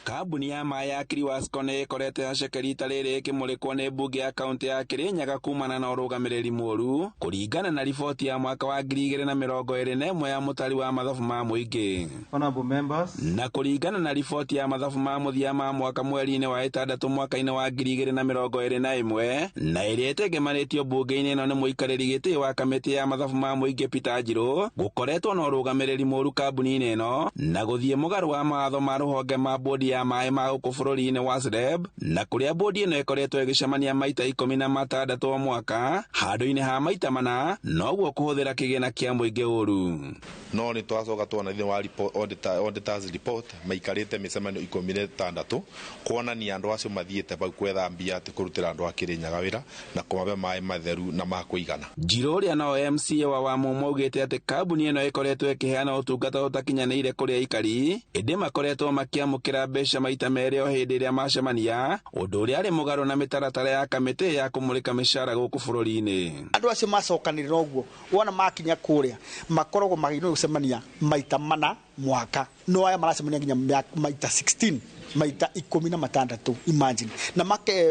Kambuni ya maĩ ya Kiriwasco nĩ ĩkorete haceke rita rĩrĩ ĩkĩmũrĩkwo nĩ mbunge ya kaunti ya Kirinyaga kumana na ũrũgamĩrĩri mũru kũringana na riboti ya mwaka wa 2021 ya mũtari wa mathabu ma mũingĩ. Honorable members, Na kũringana na riboti ya mathabu ma mũthia ma mwaka mweri-inĩ wa ĩtandatũ mwaka-inĩ wa 2021 na ĩrĩa ĩtengemanĩtio mbunge-inĩ ĩno nĩ mũikarĩri gĩtĩ wa kamĩtĩ ya mathabu ma mũingĩ Peter Njirũ, gũkoretwo na ũrũgamĩrĩri mũru kambuni-inĩ ĩno na gũthiĩ mũgarũ wa mawatho ma rũhonge ma bodi ya maĩ ma gũkũ bũrũri-inĩ wa SREB, na kũrĩa bodi ĩno ĩkoretwo ĩgĩcemania maita 16 o mwaka handũ-inĩ ha maita 4, noguo kũhũthĩra kĩgĩna kĩa mũingĩ ũru. No nĩ twacoka tuona thĩinĩ wa auditors report maikarĩte mĩcemanio 16 kuonania andũ acio mathiĩte bau kwetha mbia atĩ kũrutĩra andũ a Kĩrĩnyaga wĩra na kũmahe maĩ matheru na ma kũigana. Njirũ ũrĩa no MCA wa Wamumu augĩte atĩ kambuni ĩno ĩkoretwo ĩkĩheana ũtungata ũtakinyanĩire kũrĩ aikari, ĩndĩ makoretwo makĩamũkĩra mbeca maita 2 o hĩndĩ ĩrĩa macemania, ũndũ ũrĩa arĩ mũgarũ na mĩtaratara ya kamĩtĩ ya kũmũrĩka mĩcara gũkũ bũrũri-inĩ. Andũ acio macokanĩrĩra ũguo wona makinya kũrĩa makoragwo magĩrĩirwo gũcemania maita 4 mwaka, no aya maracemania nginya maita 16, maita 16, imagine, na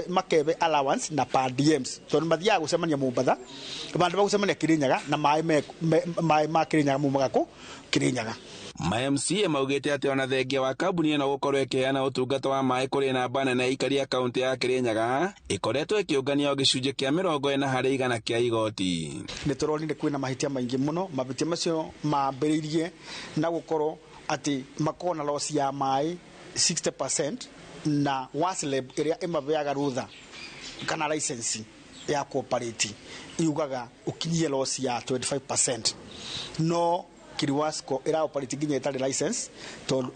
makebe allowance na per diems tondũ mathiaga gũcemania Mombatha, vandũ va gũcemania Kirinyaga na maĩ ma Kirinyaga maumaga kũ Kirinyaga. Ma MCA maugĩte atĩ ona thengia wa kambuni ĩno gũkorwo ĩkĩheana ũtungata wa maĩ kũrĩ namba nene ya aikari a kaunti ya Kirinyaga, ĩkoretwo ĩkĩũngania o gĩcunjĩ kĩa 40% kĩa igoti. Nĩ tũronire kwĩna mahĩtia maingĩ mũno, mahĩtia macio mambĩrĩirie na gũkorwo atĩ makorwo na loss ya maĩ 60% na WASLEB ĩrĩa ĩmaheaga rũtha kana license ya cooperate yugaga ũkinyie loss ya 25%, no Kiriwasco ĩra operate nginya ĩtarĩ license tondũ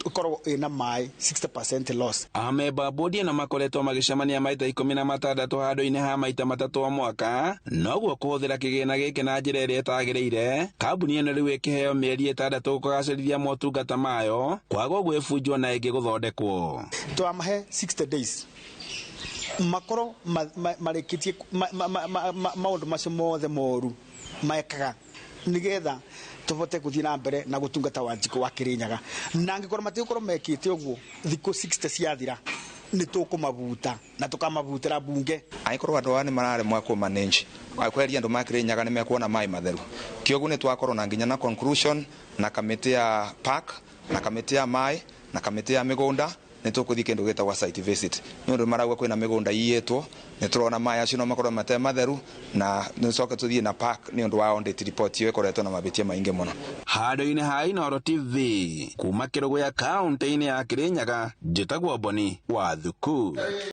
ĩkoragwo ĩna maĩ 60% loss. Amemba a bodi ĩno makoretwo magĩcemania maita 16 handũ-inĩ ha maita 3 o mwaka, noguo kũhũthĩra kĩgĩna gĩkĩ na njĩra ĩrĩa ĩtagĩrĩire. Kambuni ĩno rĩu ĩkĩheo mĩeri 6 kũgacĩrithia motungata mayo, kwaga ũguo ĩbunjwo na ĩngĩ gũthondekwo. Twamahe 60 days makorwo marĩkĩtie maũndũ macio mothe moru mekaga nigetha tubote guthii na mbere na gutungata Wanjikũ wa Kirinyaga, na angikorwo matigũkorwo mekĩte ũguo thikũ 60 ciathira nĩ tũkũmabuta na tũkamabutĩra bunge. Angĩkorwo andũ aya nĩ mararemwo kũ manage kweria andũ ma Kirinyaga nĩ mekuona maĩ matheru, kĩoguo nĩ twakorwo na nginya na conclusion na kamĩtĩ ya park na kamĩtĩ ya maĩ na kamĩtĩ ya mĩgũnda nĩ tũkũthiĩ kĩndũ gĩtagwo site visit nĩ ũndũ marauga kwĩna mĩgũnda iyĩtwo nĩ tũrona maĩ acio no makorwo mate matheru na nĩcoke tũthiĩ na park nĩ ũndũ wa audit report ĩyo ĩkoretwo na mabĩtia maingĩ mũno. Handũ-inĩ ha Inooro TV kuma Kĩrũgũya kaunti-inĩ ya Kirinyaga, njĩtagwo Boni wa Thuku.